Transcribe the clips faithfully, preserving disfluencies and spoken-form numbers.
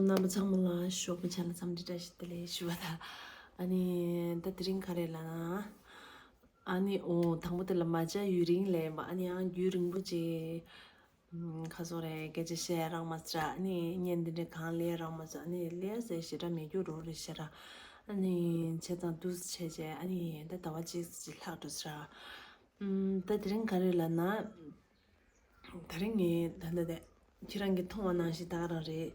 རྣམ་པ་ཚང་མ་ལ་ཞོགས་པའི་ཆ་ལ་འཚམས་འདྲི་བཀྲ་ཤིས་བདེ་ལེགས་ཞུ་བ་དང་། ཨ་ནི་ད་དེ་རིང་ག་རེ་ལབ་ན། ཨ་ནི་འོ་དང་པོ་དེ་ལ་མ་བཅར་ཡུན་རིང་ལས་མ་ཨ་ནི་ཡང་རྒྱུན་རིང་པོ་ཅིག་ཁ་སོ་རེ་སྐད་ཆ་བཤད་རག་མ་ཚར། ཨ་ནི་བརྙན་འདི་འདྲ་གང་ལས་རག་མ་ཚར། ཨ་ནི་ལས་ཟེར་ཞེ་དྲག་མེད་རྒྱུ་རོ་རེ་ཤ་ར། ཨ་ནི་བྱས་ཙང་དུས་བྱས་བྱས་ཨ་ནི་ད་ཟླ་བ་གཅིག་ཙམ་ལྷག་འགྲོ་ཚར། ཨམ། ད་དེ་རིང་ག་རེ་ལབ་ན། ད་རིང་ངས་ད་ལྟ་དེ་ཁྱེད་རང་གིས་མཐོང་བ་ནང་བཞིན་ད་ག་རང་རེད།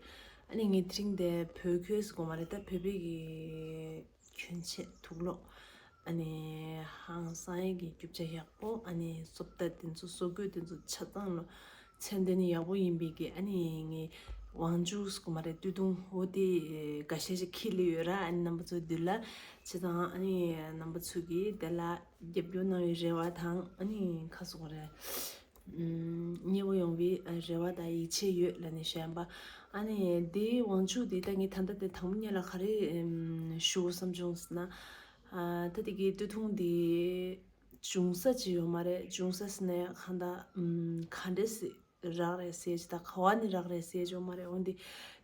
ཨ་ནི་ངས་དེ་རིང་དེ་བོད་གོས་ཟེར་དགོས་མ་རེད། ད་བོད་པའི་གི་གྱོན་ཆས་དུག་ལོག་ཨ་ནི་ཧང་སང་ཡས་ཀྱི་རྒྱུ་ཆ་ཡག་པོ། ཨ་ནི་སོབ་ད་དེ་ཚོ་སོ་གོས་དེ་ཚོ་ཆ་ཚང་ལོ་ཚད་ལྡན་ཡག་པོ་ཡིན་པའི་གི་ཨ་ནི་ངས་ཝང་ཆུ་ཟེར་དགོས་མ་རེད། སྟོད་ཐུང་འོ་དེ་འགའ་ཤས་ཤིག་འཁྱེར་ལེ་ཡོད་ར། ཨ་ནི་རྣམ་པ་ཚོ་འདི་ལ་བྱས་ཙང་ཨ་ནི་རྣམ་པ་ཚོ་གིས་དེ་ལ་རྒྱབ་སྐྱོར་གནང་བའི་རེ་བ་དང་། ཨ་ནི་ཁ་སོ་རེད། མཉེས་པོ་ཡོང་བའི་རེ་བ་དང་ཡིད་ཆེས་ཡོད་ལབ་ནས་ཞུ་ཡིན་པ། ཨ་ནི་དེའི་ཝང་ཆུ་དེ་ད་ངས་ད་ལྟ་དེ་དང་པོ་ཉིད་ལ་ག་རེ་ཞུ་དགོས་བསམ་བྱུང་ཟེར་ན། ཨ། ད་དེ་གའི་སྟོད་ཐུང་དེ་འབྱུང་ས་ཅིག་ཡོད་མ་རེད། འབྱུང་ས་ཟེར་ན་གང་ལྟར་ག་འདྲས་སེ་རག་རེད་ཟེར་ཅིག་དང་ག་བ་ནས་རག་རེད་ཟེར་ཅིག་ཡོད་མ་རེད། འོན་ཏེ་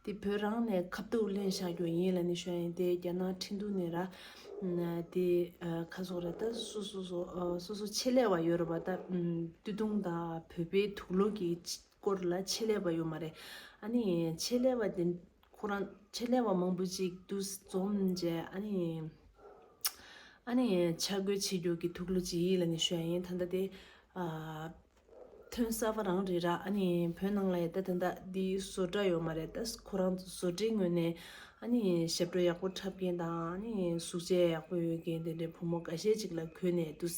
དེ་བོད་རང་ནས་ཁ་ཐུག་ལེན་བཞག་རྒྱུ་ཡིན་ལབ་ནས་ཞུ་ཡིན། དེ་རྒྱ་ནག་ཁྲིན་ཏུའུ་ནས་ར། དེ་ཁ་སོ་རེད། ད་སོ་སོ་སོ་སོ་སོ་ཆེད་ལས་པ་ཡོད་རེད་པ། ད་སྟོད་ཐུང་དང་བོད་པའི་དུག་ལོག་གི་སྐོར་ལ་ཆེད་ལས་པ་ཡོད་མ་རེད། ཨ་ནི་ཆེད་ལས་པ་དེ་ཁོ་རང་ཆེད་ལས་པ་མང་པོ་ཅིག་འདུག་འཛོམས་བྱས། ཨ་ནི་ཨ་ནི་ཆ་བགོས་བྱེད་རྒྱུ་གི་དུག་ལོག་ཅིག་ཡིན་ལབ་ནས་ཞུ་ཡ་ཡིན། ད་ལྟ་དེ་ཨ། ཐོན་གསར་པ་རང་རེད་ར། ཨ་ནི་བོད་ནང་ལ་ཡ་ད་ད་ལྟ་འདི་བཟོ་གྲྭ་ཡོད་མ་རེད། ད་ཁོ་རང་ཚོ་བཟོ་གྲྭའི་ངོས་ནས་ཨ་ནི་ཞབས་བྲོ་ཡག་པོ་འཁྲབ་མཁན་དང་། ཨ་ནི་གཟུགས་བྱད་ཡག་པོ་ཡོད་མཁན་དེ་འདྲའི་བུ་མོ་འགའ་ཤས་ཅིག་ལ་གུས་ནས་འདུག་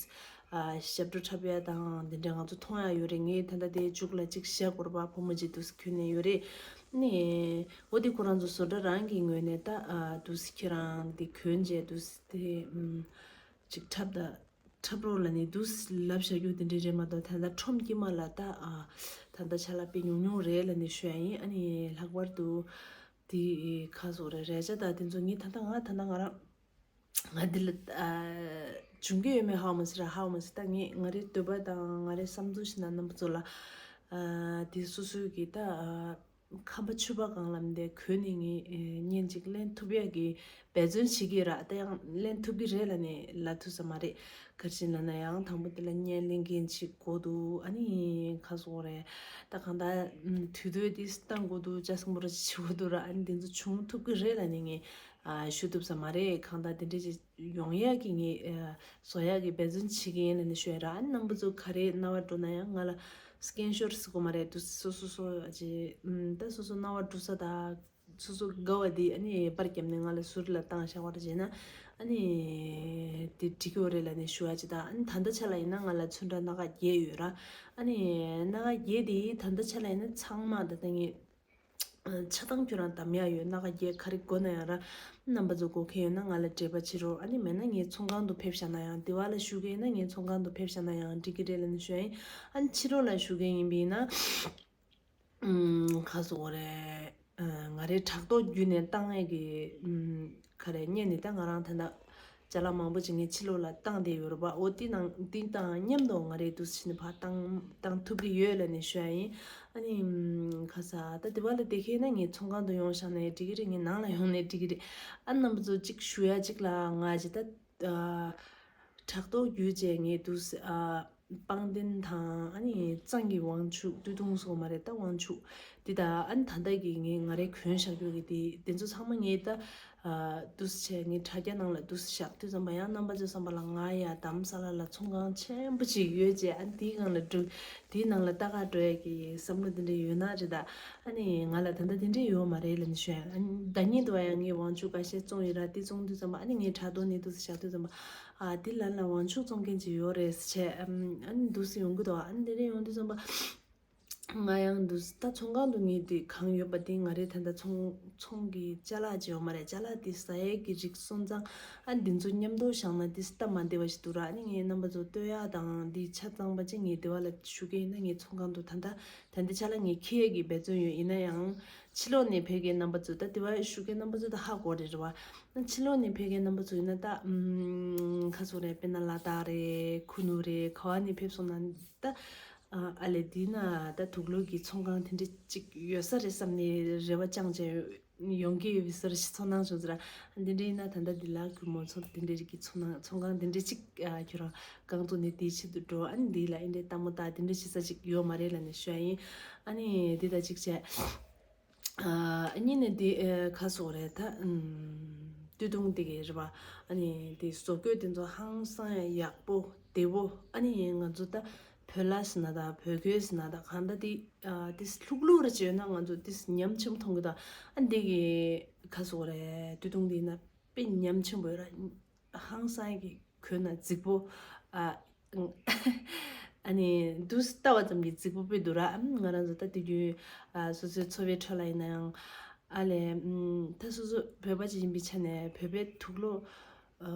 ཨ། ཞབས་བྲོ་འཁྲབ་ཡ་དང་དེ་འདྲ་ང་ཚོ་མཐོང་ཡ་ཡོད་རེད། ངས་ད་ལྟ་དེ་མཇུག་ལ་ཅིག་བཞག་དགོས་རེད་པ། བུ་མོ་ཅིག་འདུག་གུས་ནས་ཡོད་རེད། ཨ་ནི་འོ་དེ་ཁོ་རང་ཚོ་བཟོ་གྲྭ་རང་གི་ངོས་ནས་ད་ཨ། འདུག་ཁྱེད་རང་དེ་གུས་བྱས་འདུག་དེ་ཨམ། ཅིག་འཁྲབ་ད། འཁྲབ་རོགས་ལབ་ནས་འདུག་ལབ་བཞག་རྒྱུ་དེ་འདྲ་རེད་མ་གཏོགས། ད་ལྟ་ཁྲོམ་དཀྱིལ་མ་ལ་ད་ཨ། ད་ལྟ་ཆ་ལག་དཔེ་ཉུང་ཉུང་རེད་ལབ་ནས་ཞུ་ཡ་ཡིན། ཨ་ནི་ལྷག་པར་དུ་དེ་ཁ་སོ་རེད། རས་ཆ་དང་དེ་ཚོ་ངས་ད་ལྟ་ང་ད་ལྟ་ང་རང་ང་འདི་ལ་ཨ། འབྱུང་གི་ཡོད་མེད་ཧ་གོ་མ་སོང་ར། ཧ་གོ་མ་སོང་། ད་ངས་ང་རའི་འདོད་པ་དང་ང་རའི་བསམ་ཚུལ་ཞིག་ན་རྣམ་པ་ཚོ་ལ་ཨ། དེ་སོ་སོའི་གི་ད་ཨ། ཁམས་པ་ཕྱུ་པ་སྒང་ལ་མི་དེ་གུས་ནས་ངས་བརྙན་ཅིག་ལེན་ཐུབ་ཡག་གི་འབད་བརྩོན་བྱེད་ཀྱི་ར། ད་ཡང་ལེན་ཐུབ་ཀྱི་རེད་ལབ་ནས་ལབ་ཐུབ་ས་མ་རེད། ག་རེ་བྱས་ལབ་ན་ཡང་དང་པོ་དེ་ལ་བརྙན་ལེན་མཁན་ཅིག་དགོས་འདུག་ཨ་ནི་ཁ་སོ་རེད། ད་གང་ལྟར་དུས་ཚོད་དེ་བཏང་དགོས་འདུག་ལྕགས་སྲིན་པོ་ར་ཅིག་བྱེད་དགོས་འདུག་ར། ཨ་ནི་དེ་ཚོ་བྱུང་ཐུབ་ཀྱི་རེད་ལབ་ནས་ངས་ཨ། ཞུ་ཐུབ་ས་མ་རེད། གང་ལྟར་དེ་འདྲ་ཅིག་ཡོང་ཡག་གི་ངས་ཨ། བཟོ་ཡག་གི་འབད་བརྩོན་བྱེད་ཀྱི་ཡིན་ལབ་ནས་ཞུ་ཡ་ར། ཨ་ནི་རྣམ་པ་ཚོ་ག་རེ་རྣ་བར་འགྲོ་ན་ཡང་ང་ལ་སྐད་ཤོར་ཟེར་དགོས་མ་རེད། དུ་སོ་སོ་སོ་ཅི་ད་སོ་སོ་རྣ་བར་འགྲོ་ས་དང་སོ་སོ་དགའ་བ་དེ་ཨ་ནི་པར་བརྒྱབ་ནས་ང་ལ་ཟུར་ལ་བཏང་བཞག་པར་བྱས་ན་ཨ་ནི་དེ་འགྲིག་གི་ཡོད་རེད་ལབ་ནས་ཞུ་ཡ་ཅི་ད། ཨ་ནི་ད་ལྟ་ཆ་ལ་ཡིན་ན་ང་ལ་ཚོན་ཁྲ་སྣ་ཁ་བརྒྱད་ཡོད་ར། ཨ་ནི་སྣ་ཁ་བརྒྱད་དེ་ད་ལྟ་ཆ་ལ་ཡིན་ན་ཚང་མ་ད་ལྟ་ངས་ཆ་ཚང་ཁྱོད་རང་གདམ་ཡག་ཡོད། སྣ་ཁ་བརྒྱད་ག་རེ་དགོས་ན་ཡང་ར། རྣམ་པ་ཚོ་དགོས་མཁན་ཡོད་ན་ང་ལ་འབྲེལ་བ་བྱེད་རོགས། ཨ་ནི་མེད་ན་ངའི་ཚོང་ཁང་དུ་ཕེབས་བཞག་ན་ཡང་། དེ་བ་ལ་ཞུ་མཁན་ཡིན་ན་ངའི་ཚོང་ཁང་དུ་ཕེབས་བཞག་ན་ཡང་འགྲིག་གི་རེད་ལབ་ནས་ཞུ་ཡ་ཡིན། ཨ་ནི་ཕྱི་ལོགས་ལ་ཞུ་མཁན་ཡིན་པ་ཡིན་ན། ཨམ། ག་ཟེར་དགོས་རེད། ཨ། ང་རའི་ཕྲག་ཐོག་བརྒྱུད་ནས་བཏང་ཡས་ཀྱི་ཨམ། ག་རེ་བརྙན་ནི་ད་ང་རང་ད་ལྟ་ཅ་ལག་མང་པོ་ཅིག་ངས་ཕྱི་ལོགས་ལ་བཏང་བསྡད་ཡོད་རེད་པ། འོ་དེ་ནང་དེ་དང་མཉམ་དུ་ང་རའི་འདུག་སེ་བྱས་ནས་ཕར་བཏང་བཏང་ཐུབ་ཀྱི་ཡོད་ལབ་ནས་ཞུ་ཡ་ཡིན། ཨ་ནི་ཨམ། ག་ཟེར་ད་དེ་བ་ལ་བསྡད་མཁན་ཡིན་ན་ངའི་ཚོང་ཁང་དུ་ཡོང་བཞག་ན་ཡང་འགྲིག་གི་རེད། ངའི་ནང་ལ་ཡོང་ནའི་འགྲིག་གི་རེད། ཨ་རྣམ་པ་ཚོ་གཅིག་ཞུ་ཡ་གཅིག་ལ་ང་ཅི་ད་ཨ། ཕྲག་ཐོག་བརྒྱུད་བྱས་ངས་འདུག་སེ་ཨ། པང་གདན་དང་ཨ་ནི་གཙང་གི་དབང་ཕྱུག་སྟོད་ཐུང་ཟེར་དགོས་མ་རེད། ད་དབང་ཕྱུག་འདི་དང་ཨ་ནི་ད་ལྟ་གི་ངས་ང་རའི་གོན་བཞག་རྒྱུ་གི་དེ་དེ་ཚོ་ཚང་མ་ངས་ད་ཨ། འདུག་སེ་བྱས་ངས་དྲ་རྒྱ་ནང་ལ་འདུག་སེ་བཞག་དུས་ཙམ་པ་ཡང་རྣམ་པ་ཚོའི་བསམ་པ་ལ་ང་ཡ་དྷ་རམ་ས་ལ་ལ་ཚོང་ཁང་ཆེན་པོ་ཅིག་ཡོད་ཅེས། ཨ་ནི་དེའི་སྒང་ལ་འགྲོ། དེའི་ནང་ལ་ལྟ་ག་འགྲོ་ཡ་གི་བསམ་བློ་དེ་འདྲ་ཡོད་ན་རེད་ད། ཨ་ནི་ང་ལ་ད་ལྟ་དེ་འདྲ་ཡོད་མ་རེད་ལབ་ནས་ཞུ་ཡ། ཨ་ནི་ཟླ་ཉིན་དུ་བ་ཡང་ངས་དབང་ཕྱུག་ཁ་ཤས་བཙོང་ཡོད་ར། དེ་བཙོང་དུས་ཙམ་པ་ཨ་ནི་ངའི་དྲ་ཐོག་ནས་འདུག་སེ་བཞག་དུས་ཙམ་པ། ཨ་དེ་ལ་ལ་དབང་ཕྱུག་བཙོང་མཁན་ཅིག་ཡོད་རེད་ཟེར་བྱས། ཨ་ནི་འདུག་སེ་ཡོང་གི་འདུག་ཨ་ནི་དེ་འདྲ་ཡོང་དུས་ཙམ་པ། ང་ཡང་འདུག་སེ་ད་ཚོང་ཁང་དུ་ངས་དེ་གང་ཡོད་པ་དེ་ང་རའི་ད་ལྟ་ཚོང་ཚོང་གི་ཅ་ལག་ཅིག་ཡོད་མ་རེད། ཅ་ལག་དེ་ཟ་ཡས་ཀྱི་རིགས་སོང་ཙང་ཨ་འདི་ཚོ་མཉམ་དུ་བཞག་ན་དེ་སྟབས་མ་བདེ་བ་ཞིག་འདུག་ར། ཨ་ནི་ངས་རྣམ་པ་ཚོ་ལྟོས་ཡག་དང་འདི་ཆ་ཚང་པ་ཅིག་ངས་དེ་བ་ལ་ཞུ་གི་ཡིན་ན་ངས་ཚོང་ཁང་དུ་ད་ལྟ་ད་ལྟའི་ཆ་ལ་ངས་འཁྱེར་ཡས་ཀྱི་འབད་བརྩོན་ཡོད། ཡིན་ན་ཡང་ཕྱི་ལོགས་ནས་ཕེབས་མཁན་རྣམ་པ་ཚོ་ད་དེ་བ་ཞུ་མཁན་རྣམ་པ་ཚོ་ད་ཧ་གོ་རེད་རེད་བ། ཕྱི་ལོགས་ནས་ཕེབས་མཁན་རྣམ་པ་ཚོ་ཡིན་ན་ད་ཨམ། ག་ཟེར་རེད། དཔེར་ན་ལ་དྭགས་རེད། ཁུ་ནུ་རེད། ག་བ་ནས་ཕེབས་སོང་ན་ད་ཨ་ལེ་འདི་ན་ད་དུག་ལོག་གི་ཚོང་ཁང་དེ་འདྲ་ཅིག་ཡོད་ས་རེད་བསམ་ནས་རེ་བ་བཅངས་བྱས་ ཡོང་གི་ཡོད་པའི་བཟོ་འདྲ་ཞིག་ཚོར་སྣང་བྱུང་ཟེར། འདི་འདྲ་ཡིན་ན་ད་ལྟ་འདི་ལ་གུས་མོ་ཚོ་འདི་འདྲ་རིགས་ཀྱི་ཚོར་སྣང་ཚོར་སྣང་འདི་འདྲ་ཅིག་ཨ་ཁྱོད་རང་རྐང་བཙུགས་ནས་དེའི་ཆེད་དུ་འགྲོ། ཨ་ནི་འདི་ལ་ཨེ་འདྲའི་ལྟད་མོ་ལྟ་འདི་འདྲ་བྱེད་ས་ཅིག་ཡོད་མ་རེད་ལབ་ནས་ཞུ་ཡ་ཡིན། ཨ་ནི་འདི་ད་ཅིག་བྱས། ཨ་གཉིས་ནས་འདི་ཨ་ཁ་སོག་རེད་ད། ཨམ་སྟོད་ཐུང་དེ་གའི་རེད་པ། ཨ་ནི་འདི་བཟོ་བཀོད་དེ་ཚོ་ཧང་སང་ཡག་པོ་བདེ་པོ། ཨ་ནི་ང་ཚོ་ད་བོད་ལྭ་ཟེར་ན་ད་བོད་གོས་ཟེར་ན་ད་གང་ད་དེ་ཨ་དེ་ལྷུག་ལྷུག་རེ་བྱས་ན་ང་ཚོ་དེ་ཉམས་ཆེན་པོ་མཐོང་གི་ད། ཨ་འདི་གི་ཁ་སོག་རེད། སྟོད་ཐུང་དེ་ཡིན་ན་དཔེ་ཉམས་ཆེན་པོ་ཡོད་ར། ཧང་སང་གི་གོན་ན་རྫིག་པོ། ཨ་ཨ་ནི་དུས་ལྟ་བ་ཙམ་གྱིས་རྫིག་པོ་དཔེ་འདུག་ར། ཨ་ང་རང་ཚོ་ད་དུས་རྒྱུན་ཨ་སོ་སོའི་འཚོ་བའི་ཁྲོད་ལ་ཡིན་ན་ཡང་ཨ་ལས་ཨམ་ད་སོ་སོ་བོད་པ་ཅིག་ཡིན་པའི་ཆ་ནས་བོད་པའི་དུག་ལོག་ཨ་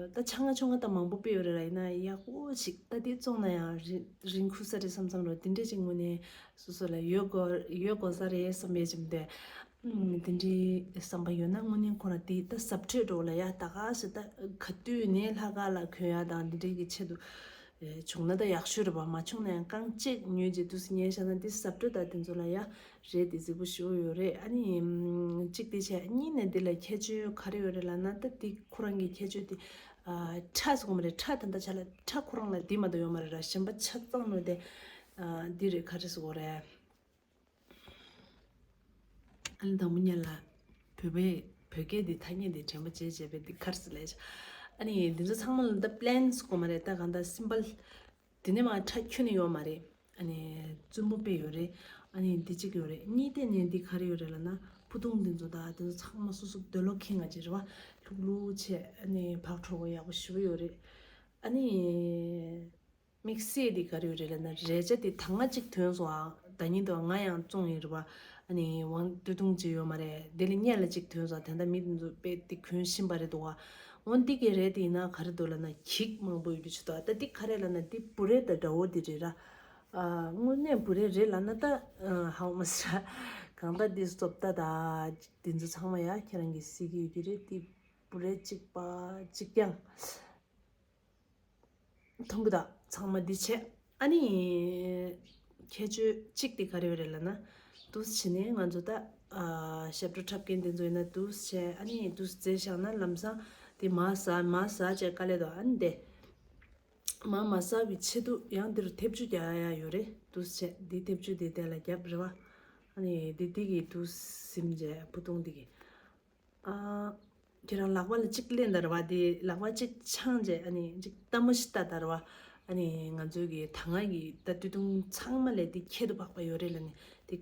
ད་ཆ་ང་ཆུང་ང་ད་མང་པོ་དཔེ་ཡོད་རེད་ར། ཡིན་ན་ཡག་པོ་ཅིག་ད་དེ་བཙོང་ན་ཡང་རིན་རིན་ཁུ་ས་རེད་བསམ་བསམ་རོ། དེ་འདྲས་ཅིག་དངོས་གནས་སོ་སོ་ལ་ཡོད་དགོས་ཡོད་དགོས་ས་རེད་བསམ་པའི་ཅིག་འདུག་ཨུམ། དེ་འདྲའི་བསམ་པ་ཡོད་ན་དངོས་གནས་ཁོ་རང་དེ་ད་གཟབ་འཕྲོས་འགྲོ་ལ་ཡ་ད་ག་ཟེ་ད་ག་དུས་ནས་ལྷག་ག་ལ་གོན་ཡ་དང་འདི་འདྲའི་གི་ཆེད་དུ་ཨེ་བྱུང་ན་ད་ཡག་ཤོས་རེད་པ། མ་བྱུང་ན་ཡང་རྐང་གཅིག་ཉོས་རྗེས་དུས་སུ་ཉལ་བཞག་ན་འདི་གཟབ་འཕྲོས་ད་དེ་ཚོ་ལ་ཡ་རེད། དེ་རྫིག་པོ་ཞེ་པོ་ཡོད་རེད། ཨ་ནི་ཨུམ་གཅིག་དེ་བྱས། གཉིས་ནས་འདི་ལ་ཁྱད་ཆོས་ག་རེ་ཡོད་རེད་ལབ་ན་ད་དེ་ཁོ་རང་གི་ཁྱད་ཆོས་དེ་ཨ་ཁྲ་ཟེར་གོ་མ་རེད། ཁྲ་ད་ད་ཆ་ལ་ཁྲ་ཁོ་རང་ལ་འདི་མ་གཏོགས་ཡོད་མ་རེད་ར། གཞན་པ་ཆ་ཚང་ནོ་དེ་ཨ་འདི་རེད། ག་རེ་ཟེར་གོ་རེད། ཨ་ནི་དང་པོ་ཉིད་ལ་བོད་པའི་བོད་སྐད་འདི་ཐ་སྙད་འདི་དྲན་པ་བརྗེད་བྱས་པའི་འདི་ག་རེ་ཟེར་ལས། ཨ་ནི་འདི་ཚོ་ཚང་མ་ལ་ད་པི་ལེན་ཟེར་གོ་མ་རེད། ད་གང་ལྟར་སིམ་པལ། འདི་ནས་མ་ཁྲ་ཁྱོན་ནས་ཡོད་མ་རེད། ཨ་ནི་བཙུན་པོ་དཔེ་ཡོད་རེད། ཨ་ནི་འདི་གཅིག་ཡོད་རེད། གཉིས་དེ་ནས་འདི་ག་རེ་ཡོད་རེད་ལབ་ན་ཕུ་ཐུང་འདི་ཚོ་ད་འདི་ཚོ་ཚང་མ་སོ་སོ་འདོད་བློ་ཁེངས་ང་ཅིག་རེད་པ། ལྷུག་ལྷུག་བྱས། ཨ་ནི་བག་དྲོ་པོ་ཡག་པོ་ཞེ་པོ་ཡོད་རེད། ཨ་ནི་དམིགས་བསལ་འདི་ག་རེ་ཡོད་རེད་ལབ་ན་རས་ཆ་འདི་ད་སྔ་གཅིག་ཐོན་སོང་ཨ། ད་ཉིན་དུ་ང་ཡང་བཙོང་ཡིན་རེད་པ། ཨ་ནི་ཝང་སྟོད་ཐུང་ཅིག་ཡོད་མ་རེད། དེ་ལས་སྔོན་ལ་གཅིག་ཐོན་སོང་། ད་ལྟ་མི་འདི་ཚོ་དཔེ་འདི་གོན་བཞིན་པ་རེད་འདུག་ཨ། འོ་འདི་གི་རས་དེ་ཡིན་ན་ག་རེ་འདུག་ལབ་ན་འགྱིག་མང་པོ་ཡོད་པའི་ཆེད་དུ། ད་འདི་ག་རེ་ལབ་ན་འདི་བུ་རས་དང་འདྲ་བོ་འདི་རེད་ར། ཨ་དངོས་གནས་བུ་རས་རེད་ལབ་ན་ད་ཨ་ཧ་གོ་མ་སོང་ར། གང་ལྟར་འདི་བཟོ་ལྟ་དང་འདི་ཚོ་ཚང་མ་ཡ་ཁྱེད་རང་གིས་གཟིགས་ཀྱི་ཡོད་ཀྱི་རེད། འདི་བུ་རས་གཅིག་པ་གཅིག་རྐྱང་མཐོང་གི་ད་ཚང་མ་འདི་བྱས། ཨ་ནི་ཁྱད་ཆོས་གཅིག་དེ་ག་རེ་ཡོད་རེད་ལབ་ན། འདུག་སེ་བྱས་ནས་ང་ཚོ་ད་ཨ་ཞབས་བྲོ་འཁྲབ་མཁན་དེ་ཚོ་ཡིན་ན་འདུག་སེ་བྱས། ཨ་ནི་འདུག་སེ་བྱས་བཞག་ན་ལམ་སང་དེ་མར་ཟག་མར་ཟག་བྱས་དཀའ་ལས་དང་། ཨ་ནི་དེ་མར་མ་ཟག་པའི་ཆེད་དུ་ཡང་འདིར་མཐེབ་ཆུ་རྒྱག་ཡ་ཡོད་རེད། འདུག་སེ་བྱས་འདི་མཐེབ་ཆུ་དེ་དེ་ལ་རྒྱབ་རེད་པ། ཨ་ནི་འདི་འདི་གི་འདུག་སེ་ཟིམ་བྱས་ཕུ་ཐུང་འདི་གི་ཨ། ཁྱེད་རང་ལག་པ་ལ་གཅིག་ལེན་ད་རེད་པ། དེ་ལག་པ་གཅིག་འཆང་བྱས། ཨ་ནི་གཅིག་ལྟད་མོ་ཞིག་ལྟ་ད་རེད་པ། ཨ་ནི་ང་ཚོའི་གི་ད་སྔ་གི་ད་སྟོད་ཐུང་ཚང་མ་ལས་དེ་ཁྱད་དུ་འཕགས་པ་ཡོད་རེད་ལབ་ནས་དེ་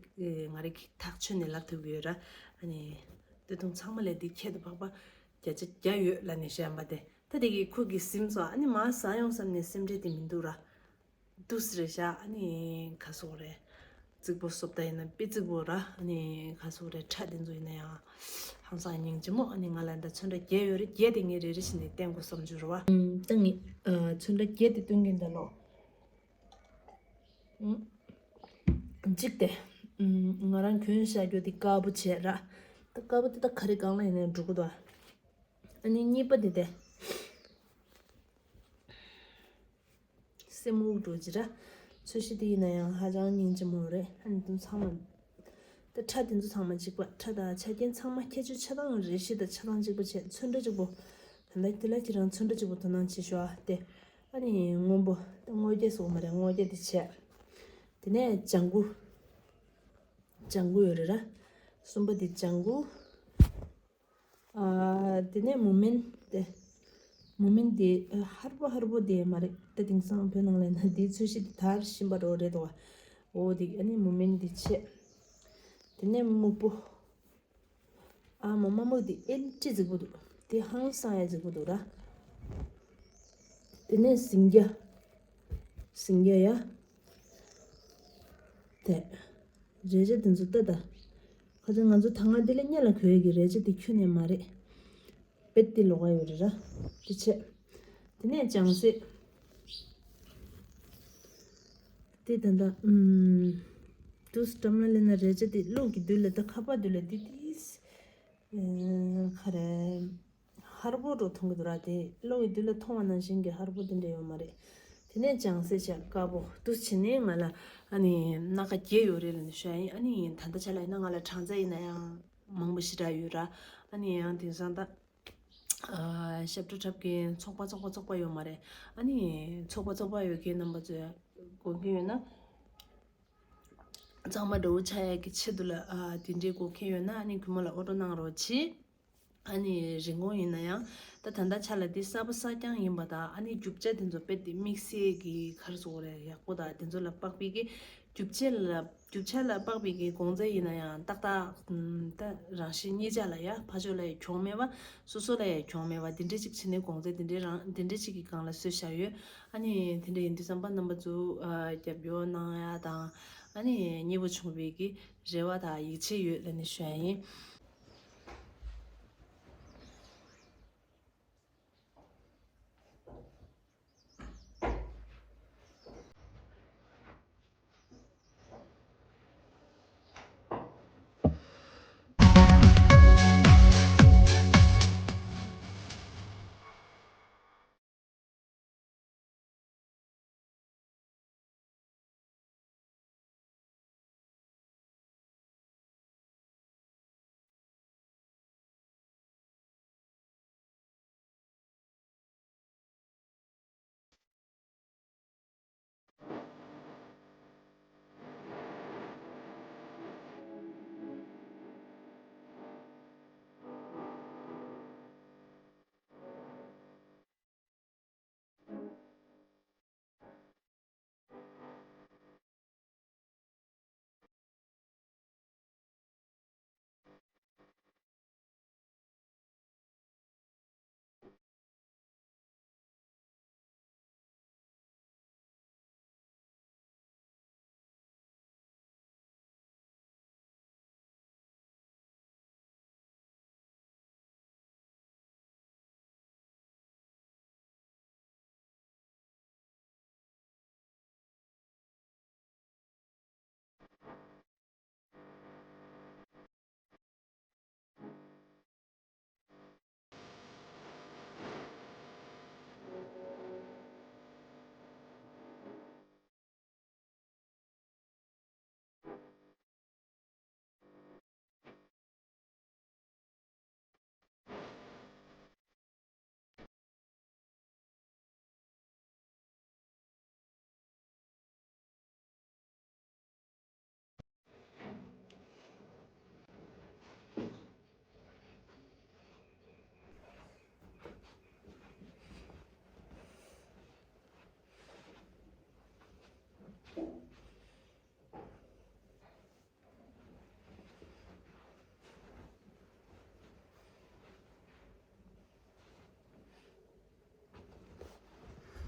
ང་རང་གིས་ཐག་ཆོད་ནས་ལབ་ཐུབ་ཀྱི་ཡོད་ར། ཨ་ནི་སྟོད་ཐུང་ཚང་མ་ལས་དེ་ཁྱད་དུ་འཕགས་པ་བརྒྱ་ཆ་བརྒྱ་ཡོད་ལབ་ནས་བཤད་པ་དེ། ད་དེ་གི་ཁོ་གིས་ཟིམ་སོང་། ཨ་ནི་མར་ཟག་ཡོང་བསམ་ནས་སེམས་ཁྲལ་དེ་མི་འདུག་ར། འདུག་སེ་རེད་བཞག་ཨ་ནི་ག་ཟེར་དགོས་རེད། རྫིག་པོ་བཟོ་ལྟ་ཡིན་ན་དཔེ་རྫིག་པོ་ར། ཨ་ནི་ག་ཟེར་དགོས་རེད། ཁྲ་དེ་ཚོ་ཡིན་ན་ཡང་ཧང་སང་སྙིང་རྗེ་མོ། ཨ་ནི་ང་ལ་འདི་ཚོན་ཁྲ་བརྒྱད་ཡོད་རེད། བརྒྱད་དེ་ངས་རེ་རེ་བཞིན་དེ་བསྟན་དགོས་བསམ་བྱུང་རེད་པ། ཨུམ། ད་ངས་ཨ་ཚོན་ཁྲ་བརྒྱད་དེ་སྟོན་གིན་ད་ལོ། ཨུམ། གཅིག་དེ། ཨུམ། ང་རང་གོན་བཞག་རྒྱུ་དེ་དཀར་པོ་བྱས་ར། ད་དཀར་པོ་དེ་ད་ག་རེ་སྒང་ལ་ཡིན་ན་འགྲོ་གི་འདུག་ཨ་ནི་གཉིས་པ་དེ་དེ། སེམས་འུག་འགྲོ་ཅི་ར། ཚོས་གཞི་དེ་ཡིན་ན་ཡང་ཧ་ཅང་སྙིང་རྗེ་མོ་རེད། ཨ་ནི་དུང་ཚང་མ། ད་ཁྲ་དེ་ཚོ་ཚང་མ་གཅིག་པ། ཁྲ་དང་ཆ་རྐྱེན་ཚང་མ་ཁྱད་ཆོས་ཆ་ཚང་རེ་ཞིག་དང་ཆ་ཚང་གཅིག་པ་བྱས། ཚོན་ཁྲ་གཅིག་པོ། ད་ལྟ་དེ་ལ་ཁྱེད་རང་ཚོན་ཁྲ་གཅིག་པོ་དོ་སྣང་བྱེད་ཤོག་ཨ། དེ། ཨ་ནི་སྔོན་པོ། ད་སྔོ་སྐྱ་ཟེར་གོ་མ་རེད། སྔོ་སྐྱ་དེ་བྱས། དེ་ནས་ལྗང་གུ། ལྗང་གུ་ཡོད་རེད་ར། གསུམ་པ་དེ་ལྗང་གུ། ཨ། དེ་ནས་མུ་མེན་དེ། མུ་མེན་དེ་ཧར་པོ་ཧར་པོ་དེ་མ་རེད། ད་དེང་སང་བོད་ནང་ལ་ན་དེའི་ཚོས་གཞི་དེ་དར་བཞིན་པ་རོ་རེད་དོ། འོ་དེ་ཨ་ནི་མུ་མེན་དེ་བྱས། དེ་ནས་སྨུག་པོ། ཨ་མ་མ་སྨུག་དེ་ཨེ་ཙི་རྫིག་པོ་འདུག་དེ་ཧང་སང་ཡ་རྫིག་པོ་འདུག་ར། དེ་ནས་ཟིང་སྐྱ། ཟིང་སྐྱ་ཡ། དེ། རས་ཆ་དེ་ཚོ་ལྟ་ད། ཁ་ཚ་ང་ཚོ་ད་སྔ་འདི་ལ་སྔོན་ལ་གོན་ཡས་ཀྱི་རས་ཆ་དེ་ཁྱོན་ནས་མ་རེད། དཔེ་དེ་ལོགས་ཀ་ཡོད་རེད་ར། དེ་བྱས། དེ་ནས་ལྗང་སེར། དེ་ད་ལྟ་ཨུམ། དུས་འགྲམ་ལ་སླེབས་ན་རས་ཆ་དེ་གློག་གི་དུས་ལ་ད་ཁ་པར་དུས་ལ་དེ་དེ། ཨེ། ག་རེ། ཧར་པོ་འགྲོ་མཐོང་གི་འདུག་ར། དེ་གློག་གི་དུས་ལ་མཐོང་བ་ནང་བཞིན་གྱི་ཧར་པོ་དེ་འདྲ་ཡོད་མ་རེད། དེ་ནས་ལྗང་སེར་བྱས་དཀར་པོ་འདུག་བྱས་ནས་ང་ལ་ཨ་ནི་སྣ་ཁ་བརྒྱད་ཡོད་རེད་ལབ་ནས་ཞུ་ཡ་ཡིན། ཨ་ནི་ད་ལྟ་ཆ་ལ་ཡིན་ན་ང་ལ་གྲངས་ཚད་ཡིན་ན་ཡང་ མང་པོ་ཞེ་དྲག་ཡོད་ར། ཨ་ནི་ཡང་དེང་སང་ད་ཨ་ཞབས་བྲོ་འཁྲབ་མཁན་ཚོགས་པ་ཚོགས་པ་ཚོགས་པ་ཡོད་མ་རེད། ཨ་ནི་ཚོགས་པ་ཚོགས་པ་ཡོད་མཁན་རྣམ་པ་ཚོས་དགོངས་མཁན་ཡོད་ན། གཙང་མ་འདྲ་བོ་ཆགས་ཡག་གི་ཆེད་དུ་ལ་ཨ་དེ་འདྲའི་དགོས་མཁན་ཡོད་ན་ཨ་ནི་གུས་མོ་ལ་ཨོ་ཌར་གནང་རོགས་གྱིས། ཨ་ནི་རིན་གོང་ཡིན་ན་ཡང་ད་ད་ལྟ་ཆ་ལ་འདི་གསར་པ་གསར་རྐྱང་ཡིན་པ་དང་ཨ་ནི་རྒྱུ་ཆ་དེ་ཚོ་དཔེ་དེ་དམིགས་བསལ་གྱི་ག་རེ་ཟེར་དགོས་རེད། ཡག་པོ་དང་དེ་ཚོ་ལ་དཔག་པའི་གི་རྒྱུ་ཆ་ལ་རྒྱུ་ཆ་ལ་དཔག་པའི་གི་གོང་ཚད་ཡིན་ན་ཡང་ཏག་ཏག་ད་རང་བཞིན་གཉིས་ཆ་ལ་ཡ་ཕར་ཕྱོགས་ལ་ཡ་གྱོང་མེད་པ་སོ་སོ་ལ་ཡ་གྱོང་མེད་པ་དེ་འདྲ་ཅིག་བྱས་ནས་གོང་ཚད་དེ་འདྲའི་རང་དེ་འདྲ་ཅིག་གི་སྒང་ལ་བཟོས་བཞག་ཡོད། ཨ་ནི་དེ་འདྲ་ཡིན་དུས་ཙམ་པ་རྣམ་པ་ཚོ་ཨ་རྒྱབ་སྐྱོར་གནང་ཡ་དང་ཨ་ནི་མཉེས་པོ་བྱུང་བའི་གི་རེ་བ་དང་ཡིད་ཆེས་ཡོད་ལབ་ནས་ཞུ་ཡ་ཡིན།